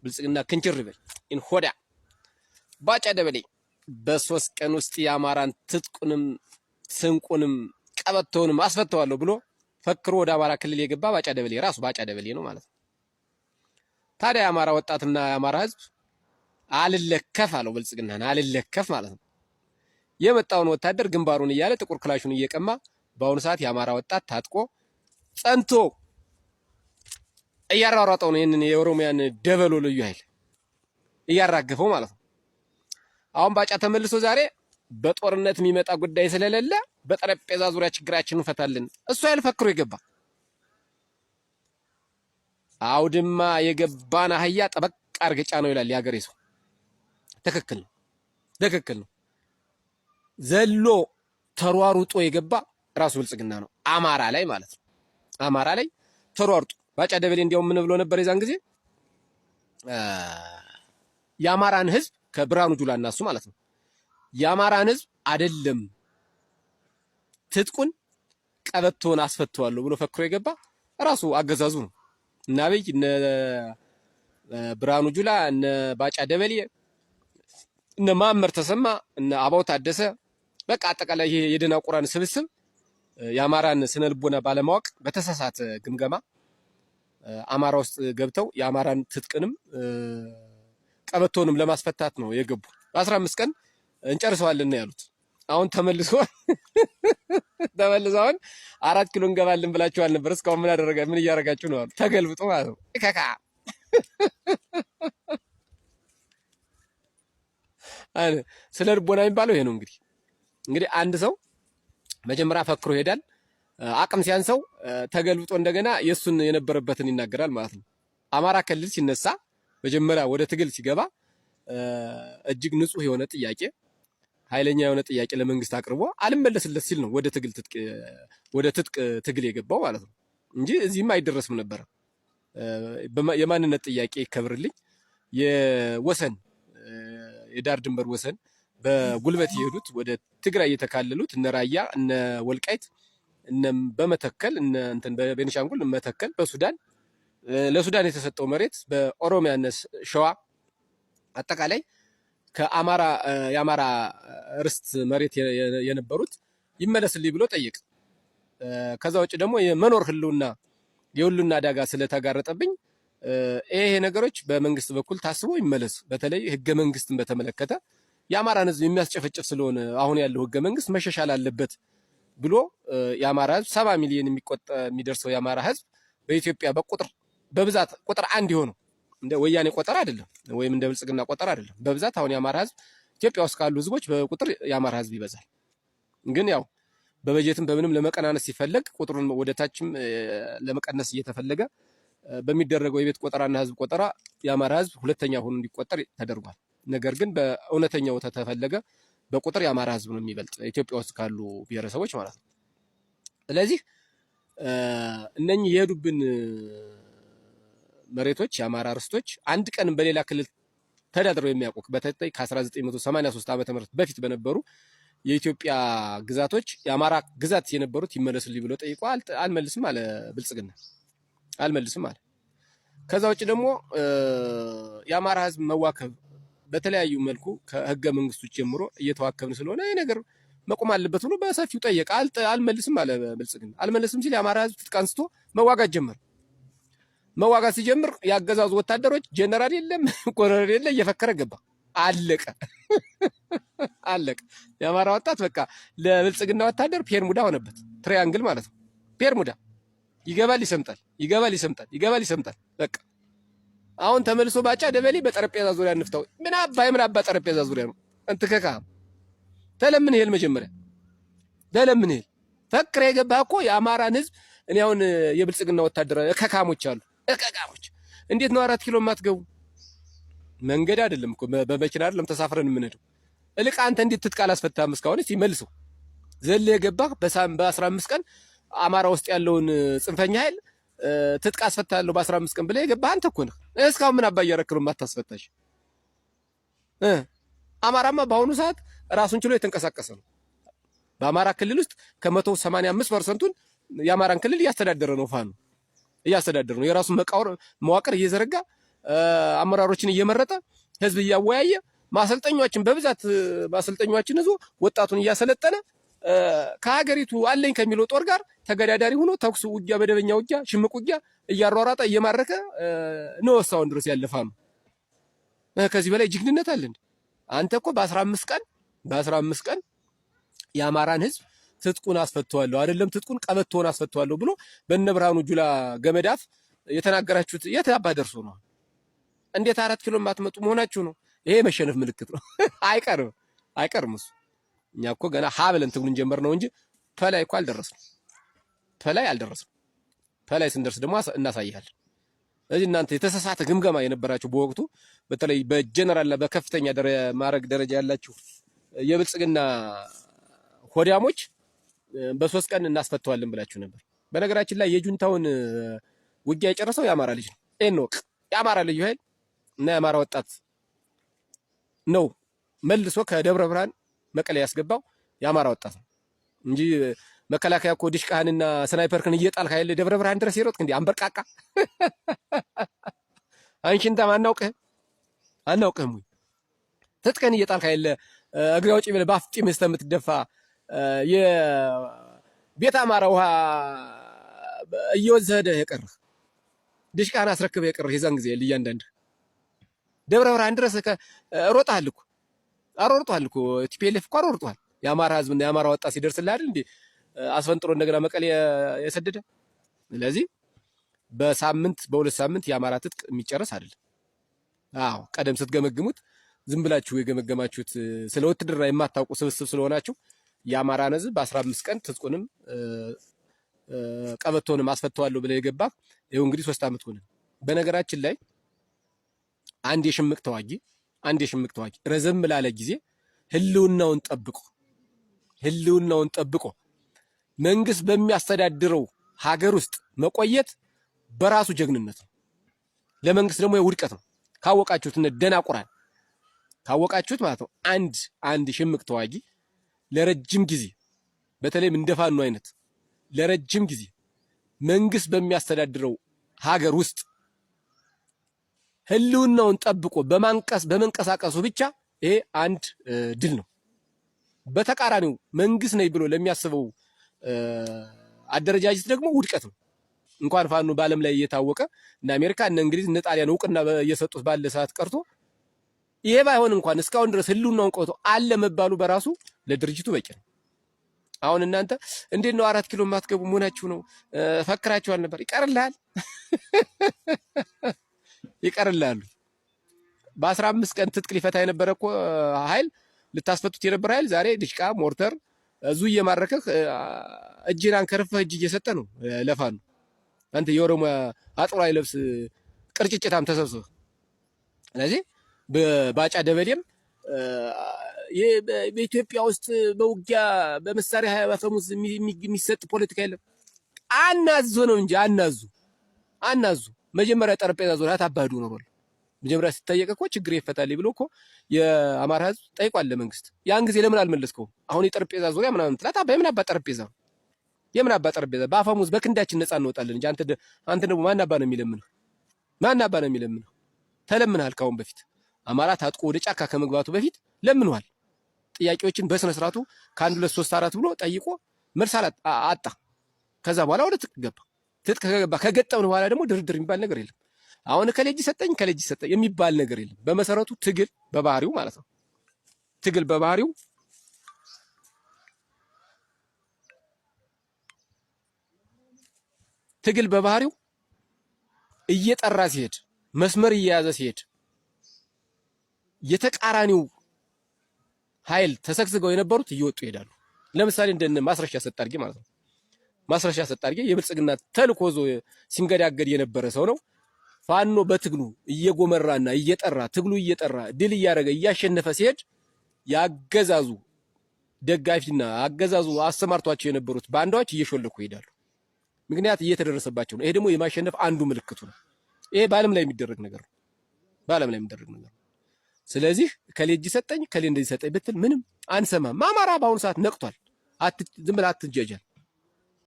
ብልጽግና ክንችር ይበል ኢንሆዳ። ባጫ ደበሌ በ3 ቀን ውስጥ የአማራን ትጥቁንም ስንቁንም ቀበቶውንም አስፈተዋለሁ ብሎ ፈክሮ ወደ አማራ ክልል የገባ ባጫ ደበሌ ራሱ ባጫ ደበሌ ነው ማለት ነው። ታዲያ የአማራ ወጣትና የአማራ ሕዝብ አልለከፍ አለው ብልጽግናን፣ አልለከፍ ማለት ነው። የመጣውን ወታደር ግንባሩን እያለ ጥቁር ክላሹን እየቀማ በአሁኑ ሰዓት የአማራ ወጣት ታጥቆ ጸንቶ እያሯሯጠው ነው። ይህንን የኦሮሚያን ደበሎ ልዩ ኃይል እያራገፈው ማለት ነው። አሁን ባጫ ተመልሶ ዛሬ በጦርነት የሚመጣ ጉዳይ ስለሌለ በጠረጴዛ ዙሪያ ችግራችንን እንፈታለን። እሱ ኃይል ፈክሮ የገባ አውድማ የገባን አህያ ጠበቅ አርገጫ ነው ይላል የሀገሬ ሰው። ትክክል ነው፣ ትክክል ነው። ዘሎ ተሯሩጦ የገባ ራሱ ብልጽግና ነው፣ አማራ ላይ ማለት ነው። አማራ ላይ ተሯሩጦ ባጫ ደበሌ እንዲያውም ምን ብሎ ነበር የዛን ጊዜ? የአማራን ህዝብ ከብርሃኑ ጁላ እና እሱ ማለት ነው፣ የአማራን ህዝብ አይደለም ትጥቁን ቀበቶን አስፈተዋለሁ ብሎ ፈክሮ የገባ ራሱ አገዛዙ ነው። እነ አብይ፣ እነ ብርሃኑ ጁላ፣ እነ ባጫ ደበሌ፣ እነ ማመር ተሰማ፣ እነ አባው ታደሰ፣ በቃ አጠቃላይ ይሄ የደናቁራን ስብስብ የአማራን ስነ ልቦና ባለማወቅ በተሳሳተ ግምገማ አማራ ውስጥ ገብተው የአማራን ትጥቅንም ቀበቶንም ለማስፈታት ነው የገቡ። በ15 ቀን እንጨርሰዋለን ነው ያሉት። አሁን ተመልሶ ተመልሶ አሁን 4 ኪሎ እንገባለን ብላችኋል ነበር። እስካሁን ምን አደረጋ ምን እያደረጋችሁ ነው አሉ። ተገልብጦ ማለት ነው። ከካ ስነ ልቦና የሚባለው ይሄ ነው። እንግዲህ አንድ ሰው መጀመሪያ ፈክሮ ይሄዳል። አቅም ሲያንሰው ተገልብጦ እንደገና የእሱን የነበረበትን ይናገራል ማለት ነው። አማራ ክልል ሲነሳ መጀመሪያ ወደ ትግል ሲገባ እጅግ ንጹህ የሆነ ጥያቄ፣ ኃይለኛ የሆነ ጥያቄ ለመንግስት አቅርቦ አልመለስለት ሲል ነው ወደ ትጥቅ ትግል የገባው ማለት ነው እንጂ እዚህም አይደረስም ነበረ። የማንነት ጥያቄ ይከብርልኝ፣ የወሰን የዳር ድንበር ወሰን በጉልበት የሄዱት ወደ ትግራይ የተካለሉት እነ ራያ፣ እነ ወልቃይት፣ እነ በመተከል፣ እነ እንትን በቤኒሻንጉል መተከል፣ በሱዳን ለሱዳን የተሰጠው መሬት፣ በኦሮሚያ እነ ሸዋ፣ አጠቃላይ ከአማራ የአማራ ርስት መሬት የነበሩት ይመለስልኝ ብሎ ጠየቅ። ከዛ ውጭ ደግሞ የመኖር ህልውና የህልውና አደጋ ስለተጋረጠብኝ ይሄ ነገሮች በመንግስት በኩል ታስቦ ይመለስ። በተለይ ህገ መንግስትን በተመለከተ የአማራን ህዝብ የሚያስጨፈጭፍ ስለሆነ አሁን ያለው ህገ መንግስት መሻሻል አለበት ብሎ የአማራ ህዝብ 70 ሚሊዮን የሚደርሰው የአማራ ህዝብ በኢትዮጵያ በቁጥር በብዛት ቁጥር አንድ የሆነው፣ እንደ ወያኔ ቆጠራ አይደለም፣ ወይም እንደ ብልጽግና ቆጠራ አይደለም። በብዛት አሁን የአማራ ህዝብ ኢትዮጵያ ውስጥ ካሉ ህዝቦች በቁጥር የአማራ ህዝብ ይበዛል። ግን ያው በበጀትም በምንም ለመቀናነስ ሲፈለግ ቁጥሩን ወደታችም ለመቀነስ እየተፈለገ በሚደረገው የቤት ቆጠራና ህዝብ ቆጠራ የአማራ ህዝብ ሁለተኛ ሆኖ እንዲቆጠር ተደርጓል። ነገር ግን በእውነተኛው ተተፈለገ በቁጥር የአማራ ህዝብ ነው የሚበልጥ ኢትዮጵያ ውስጥ ካሉ ብሔረሰቦች ማለት ነው። ስለዚህ እነኚህ የሄዱብን መሬቶች፣ የአማራ ርስቶች፣ አንድ ቀንም በሌላ ክልል ተዳድረው የሚያውቁ፣ በተለይ ከ1983 ዓ.ም በፊት በነበሩ የኢትዮጵያ ግዛቶች የአማራ ግዛት የነበሩት ይመለሱልኝ ብሎ ጠይቆ አልመልስም አለ ብልጽግና፣ አልመልስም አለ። ከዛ ውጭ ደግሞ የአማራ ህዝብ መዋከብ በተለያዩ መልኩ ከህገ መንግስቱ ጀምሮ እየተዋከብን ስለሆነ ይህ ነገር መቆም አለበት ብሎ በሰፊው ጠየቀ። አልመልስም አለ ብልጽግና። አልመልስም ሲል የአማራ ህዝብ ትጥቅ አንስቶ መዋጋት ጀመረ። መዋጋት ሲጀምር ያገዛዙ ወታደሮች ጀነራል የለም ኮሎኔል የለ እየፈከረ ገባ። አለቀ አለቀ። የአማራ ወጣት በቃ ለብልጽግና ወታደር ቤርሙዳ ሆነበት። Triangle ማለት ነው። ቤርሙዳ ይገባል፣ ይሰምጣል፣ ይገባል፣ ይሰምጣል፣ ይገባል፣ ይሰምጣል። በቃ አሁን ተመልሶ ባጫ ደበሌ በጠረጴዛ ዙሪያ እንፍታው። ምን አባ የምን አባ ጠረጴዛ ዙሪያ ነው? እንትከካ ተለምን ይሄል መጀመሪያ ተለምን ይሄል ፈክረ የገባህ እኮ የአማራን ህዝብ። እኔ አሁን የብልጽግና ወታደር እከካሞች አሉ፣ እከካሞች። እንዴት ነው 4 ኪሎ የማትገቡ? መንገድ አይደለም እኮ፣ በመኪና አይደለም ተሳፍረን የምንሄደው። እልቅ አንተ እንዴት ትጥቅ አላስፈታህም እስካሁን? እስቲ መልሰው። ዘለ የገባህ በ15 ቀን አማራ ውስጥ ያለውን ጽንፈኛ ኃይል ትጥቅ አስፈታለሁ በ15 ቀን ብለህ የገባህ አንተ እኮ ነህ። እስካሁን ምን አባ እያረክ ነው የማታስፈታሽ? አማራማ በአሁኑ ሰዓት ራሱን ችሎ የተንቀሳቀሰ ነው። በአማራ ክልል ውስጥ ከ185 ፐርሰንቱን የአማራን ክልል እያስተዳደረ ነው። ፋኖ እያስተዳደረ ነው። የራሱን መዋቅር እየዘረጋ አመራሮችን እየመረጠ ህዝብ እያወያየ ማሰልጠኛዎችን በብዛት ማሰልጠኛዎችን ይዞ ወጣቱን እያሰለጠነ ከሀገሪቱ አለኝ ከሚለው ጦር ጋር ተገዳዳሪ ሆኖ ተኩስ ውጊያ፣ መደበኛ ውጊያ፣ ሽምቅ ውጊያ እያሯሯጠ እየማረከ ነው እስካሁን ድረስ ያለፋ ነው። ከዚህ በላይ ጀግንነት አለ እንዴ? አንተ እኮ በ15 ቀን በ15 ቀን የአማራን ህዝብ ትጥቁን አስፈተዋለሁ አይደለም ትጥቁን ቀበቶውን አስፈተዋለሁ ብሎ በነ ብርሃኑ ጁላ ገመዳፍ የተናገራችሁት የት አባ ደርሶ ነው? እንዴት 4 ኪሎ የማትመጡ መሆናችሁ ነው? ይሄ የመሸነፍ ምልክት ነው። አይቀርም አይቀርም። እሱ እኛ እኮ ገና ሀ ብለን ትግሉን ጀመር ነው እንጂ ፐላይ እኮ አልደረስንም። ፐላይ አልደረስንም። ፐላይ ስንደርስ ደግሞ እናሳይሃለን። ስለዚህ እናንተ የተሳሳተ ግምገማ የነበራችሁ በወቅቱ በተለይ በጀነራል በከፍተኛ ማዕረግ ደረጃ ያላችሁ የብልጽግና ሆዳሞች በ3 ቀን እናስፈተዋለን ብላችሁ ነበር። በነገራችን ላይ የጁንታውን ውጊያ የጨረሰው የአማራ ልጅ ነው። ይሄን ወቅ የአማራ ልዩ ኃይል እና የአማራ ወጣት ነው መልሶ ከደብረ ብርሃን መቀሌ ያስገባው የአማራ ወጣት ነው እንጂ መከላከያ እኮ ዲሽቃህንና ስናይፐርክን እየጣልክ ኃይል ደብረ ብርሃን ድረስ የሮጥክ እንዴ አንበርቃቃ አንሽንታም አናውቅህም አናውቅህም ወይ ትጥቅህን እየጣልክ ኃይል እግሬ አውጪ ብለህ ባፍጢም እስከምትደፋ የቤት አማራ ውሃ እየወዘደ የቀርህ ዲሽቃህን አስረክበህ የቀርህ የዛን ጊዜ እያንዳንድህ ደብረ ብርሃን ድረስ ሮጠሃል እኮ አሮርጧል እኮ TPLF እኮ አሮርጧል። የአማራ ህዝብና የአማራ ወጣት ሲደርስልህ አይደል እንዴ አስፈንጥሮ እንደገና መቀሌ የሰደደ። ስለዚህ በሳምንት በ2 ሳምንት የአማራ ትጥቅ የሚጨረስ አይደለም። አዎ ቀደም ስትገመግሙት ዝም ብላችሁ የገመገማችሁት ስለ ውትድርና የማታውቁ ስብስብ ስለሆናችሁ የአማራን ህዝብ በ15 ቀን ትጥቁንም ቀበቶንም አስፈተዋለሁ ብለህ የገባ ይኸው እንግዲህ 3 ዓመት ሆነ። በነገራችን ላይ አንድ የሽምቅ ተዋጊ አንድ የሽምቅ ተዋጊ ረዘም ላለ ጊዜ ህልውናውን ጠብቆ መንግስት በሚያስተዳድረው ሀገር ውስጥ መቆየት በራሱ ጀግንነት ነው። ለመንግስት ደግሞ ውድቀት ነው። ካወቃችሁት እነ ደናቁራን ካወቃችሁት ማለት ነው። አንድ ሽምቅ ተዋጊ ለረጅም ጊዜ በተለይም እንደ ፋኖ አይነት ለረጅም ጊዜ መንግስት በሚያስተዳድረው ሀገር ውስጥ ህልውናውን ጠብቆ በመንቀሳቀሱ ብቻ ይሄ አንድ ድል ነው። በተቃራኒው መንግስት ነኝ ብሎ ለሚያስበው አደረጃጀት ደግሞ ውድቀት ነው። እንኳን ፋኖ በዓለም ላይ እየታወቀ እነ አሜሪካ እነ እንግሊዝ እነ ጣሊያን እውቅና እየሰጡት ባለ ሰዓት ቀርቶ ይሄ ባይሆን እንኳን እስካሁን ድረስ ህልውናውን ቆይቶ አለ መባሉ በራሱ ለድርጅቱ በቂ ነው። አሁን እናንተ እንዴት ነው 4 ኪሎ የማትገቡ መሆናችሁ ነው? ፈክራችኋል ነበር። ይቀርልሃል ይቀርልሃል። በ15 ቀን ትጥቅ ሊፈታ የነበረ እኮ ኃይል ልታስፈቱት የነበረ ኃይል ዛሬ ድሽቃ፣ ሞርተር ዙ እየማረከህ እጅን አንከርፈህ እጅ እየሰጠ ነው ለፋኖ። አንተ የኦሮሞ አጥሮ አይለብስ ቅርጭጭታም ተሰብስበህ። ስለዚህ በባጫ ደበሌም በኢትዮጵያ ውስጥ በውጊያ በመሳሪያ አፈሙዝ የሚሰጥ ፖለቲካ የለም። አናዞ ነው እንጂ አናዞ አናዞ መጀመሪያ ጠረጴዛ ዙሪያ ታባዱ ኖሯል። መጀመሪያ ሲጠየቅ እኮ ችግር ይፈታል ብሎ እኮ የአማራ ሕዝብ ጠይቋል ለመንግስት። ያን ጊዜ ለምን አልመለስከውም? አሁን የጠረጴዛ ዙሪያ ምናምን ትላት አባ የምን አባ ጠረጴዛ ነው? የምን አባ ጠረጴዛ? በአፈሙዝ በክንዳችን ነፃ እንወጣለን እንጂ አንተ ደግሞ ማን አባ ነው የሚለምንህ? ማን አባ ነው የሚለምንህ? ተለምንሃል። ካሁን በፊት አማራ ታጥቆ ወደ ጫካ ከመግባቱ በፊት ለምንዋል። ጥያቄዎችን በስነ ስርዓቱ ከአንድ ሁለት ሶስት አራት ብሎ ጠይቆ መልስ አጣ። ከዛ በኋላ ወደ ትጥቅ ገባ። ትጥቅ ከገባ ከገጠምን በኋላ ደግሞ ድርድር የሚባል ነገር የለም። አሁን እከሌ እጅ ሰጠኝ እከሌ እጅ ሰጠኝ የሚባል ነገር የለም። በመሰረቱ ትግል በባህሪው ማለት ነው። ትግል በባህሪው ትግል በባህሪው እየጠራ ሲሄድ መስመር እየያዘ ሲሄድ የተቃራኒው ኃይል ተሰግስገው የነበሩት እየወጡ ይሄዳሉ። ለምሳሌ እንደነ ማስረሻ ሰጣርጌ ማለት ነው። ማስረሻ ሰጣርጌ የብልጽግና ተልኮ ይዞ ሲንገዳገድ የነበረ ሰው ነው። ፋኖ በትግሉ እየጎመራና እየጠራ ትግሉ እየጠራ ድል እያደረገ እያሸነፈ ሲሄድ ያገዛዙ ደጋፊና አገዛዙ አሰማርቷቸው የነበሩት ባንዳዎች እየሾለኩ ይሄዳሉ። ምክንያት እየተደረሰባቸው ነው። ይሄ ደግሞ የማሸነፍ አንዱ ምልክቱ ነው። ይሄ በዓለም ላይ የሚደረግ ነገር ነው። በዓለም ላይ የሚደረግ ነገር ነው። ስለዚህ ከሌ እጅ ሰጠኝ ከሌ እንደዚህ ሰጠኝ ብትል ምንም አንሰማም። አማራ በአሁኑ ሰዓት ነቅቷል። ዝም ብለህ አትጀጃል።